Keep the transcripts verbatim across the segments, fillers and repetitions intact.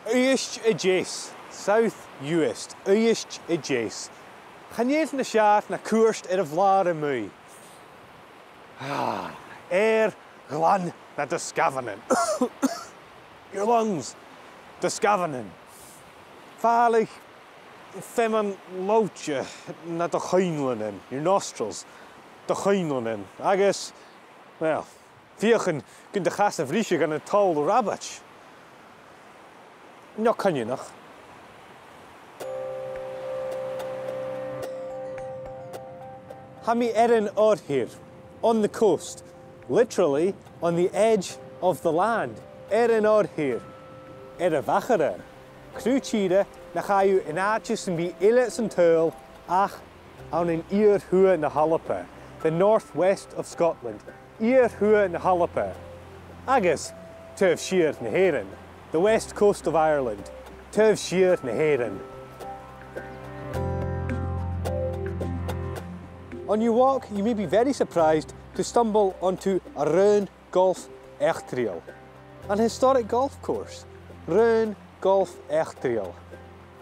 Uibhist a Deas, South Uist, Uibhist a Deas. Chan eil nas fheàrr na cuairt air a' bhlàr a-muigh. Ah, air ghlan nad sgamhanan. Your lungs, do sgamhanan. Fàileadh feamainn lobhte nad choinnleanan, your nostrils, do choinnleanan. Agus, well, feuch gun do chas a' bhriseadh ann an toll rabaid. No coineanach. Tha mi air an oirthir, on the coast, literally on the edge of the land, air an oirthir, air a' mhachaire. Cruth-tìre nach fhaigh thu an àite sam bith eile san t-saoghal ach ann an iar-thuath na h-Alba, the northwest of Scotland, iar-thuath na h-Alba, agus taobh siar na h-Èireann, the west coast of Ireland, taobh siar na h-Èireann. On your walk, you may be very surprised to stumble onto a Raon Golf Eachdraidheil. An historic golf course, Raon Golf Eachdraidheil.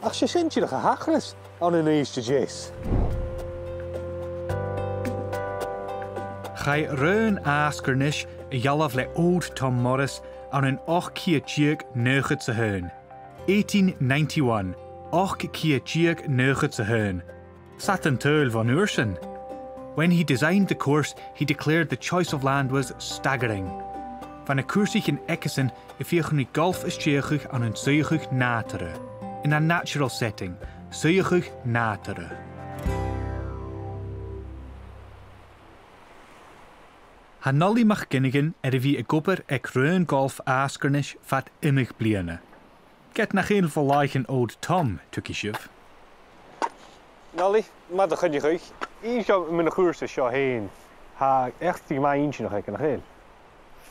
Ach 's e sin dìreach a thachras ann an Uibhist a Deas. Chaidh Raon Àsgairnis a dhealbh le Old Tom Morris ann an ochd ceud deug naochad 's a h-aon. Eighteen ninety-one, ochd ceud deug naochad 's a h-aon. 'S ann an t-saoghal bhon uair sin. When he designed the course, he declared the choice of land was staggering. Bha na cùrsaichean aigesan a' feuchainn ri golf a stèidheachadh ann an suidheachadh nàdarra. In a natural setting, suidheachadh nàdarra. Tha Nollaig MacFhionghain air a bhith ag obair aig Raon Golf Àsgairnis fad iomadh bliadhna. Ged nach eil bho làithean Old Tom, tuigidh sibh. Nollaig, math do chuideachadh. Innis dhomh mun a' chùrsa seo fhèin. Tha e gu math inntinneach, nach eil?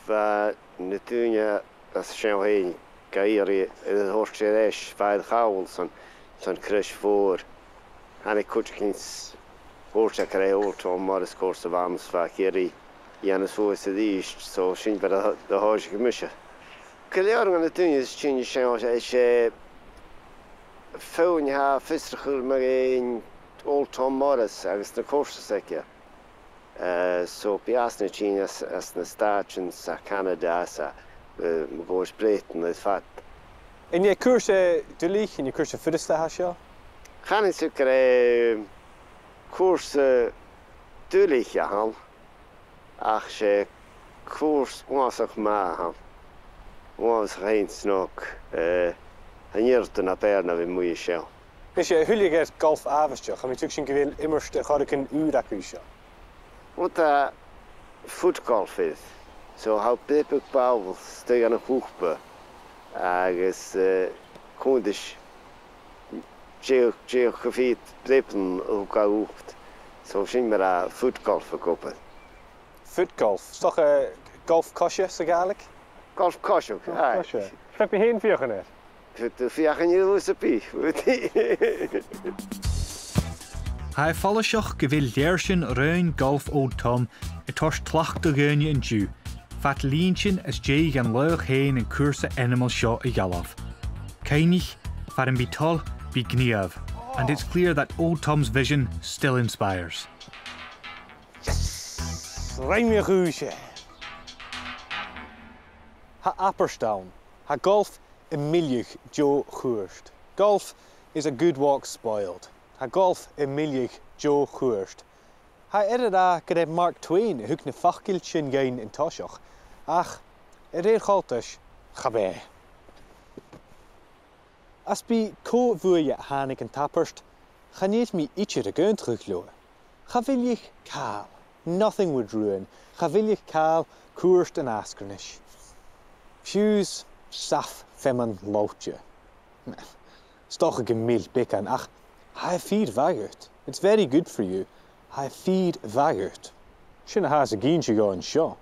Bha na daoine às an seo fhèin ga iarraidh a thoirt air ais, bha iad a' call son, son Crois Mhòr. Thàinig cuideigin 's thuirt iad gur e Old Tom Morris course a bh' ann, is bha iad ag iarraidh dhèanamh suas a-rithist, so sin far an do thòisich mise. Gu leòr de na daoine as sine seo, 's e feadhainn a tha fiosrachail mu dheidhinn Old Tom Morris agus na courses aige. Eh, so bidh iad a' tighinn às, às na Stàitean, às a' Chanada, às a', eh, mu dhòigh Bhreatainn air fad. An e cùrsa duilich, an e cùrsa furasta a tha seo? Chanainn-sa gur e cùrsa duilich a th' ann, ach 's e cùrsa uabhasach math a th' ann. Uabhasach fhèin snog, eh, chan eil iarrta na b' fheàrr na bhith a-muigh an seo. Is e a thuilleadh air golf àbhaisteach, tha mi a' tuigsinn gu bheil iomairt air choreigin ùr agaibh seo. Well, tha foot golf air. So tha thu a' breabadh ball a-staigh ann an cupa agus, eh, cunntais deich, deich gu fichead breaban a thug gach ucht. So sin mar a tha foot golf ag obair. Foot golf? 'S dòcha golf coise sa Ghàidhlig? Golf coise, aye. Coise. Feuch mi fhèin feuchainn air. Feuch, feuch an-diugh sa bith. Tha e follaiseach gu bheil lèirsinnean Raon Golf Old Tom a' toirt tlachd do dhaoine an-diugh, fad linntean às dèidh dhan laoch fhèin an cùrsa ainmeil seo a dhealbh. Cuimhnich, far am bi toil, bidh gnìomh, and it's clear that Old Tom's vision still inspires. Yes! Rinn mi a' chùis. Tha abairt ann, tha golf a' milleadh deagh chuairt. Golf is a good walk spoiled. Tha golf a' milleadh deagh chuairt. Tha e air a ràdh gur e Mark Twain a thug na faclan sin dhuinn an toiseach, ach a rèir choltais, cha b' e. Às bith cò bhuaithe a thàinig an t-abairt, chan eil mi idir ag aontachadh leotha. Cha mhilleadh càil, nothing would ruin, cha mhilleadh càil cuairt an Àsgairnis. Fiù 's saf feamainn lobhte. 'S dòcha gum mill beagan, ach tha e fìor mhath dhut. It's very good for you. Tha e fìor mhath dhut. Sin a thathas ag innse dhomh an seo.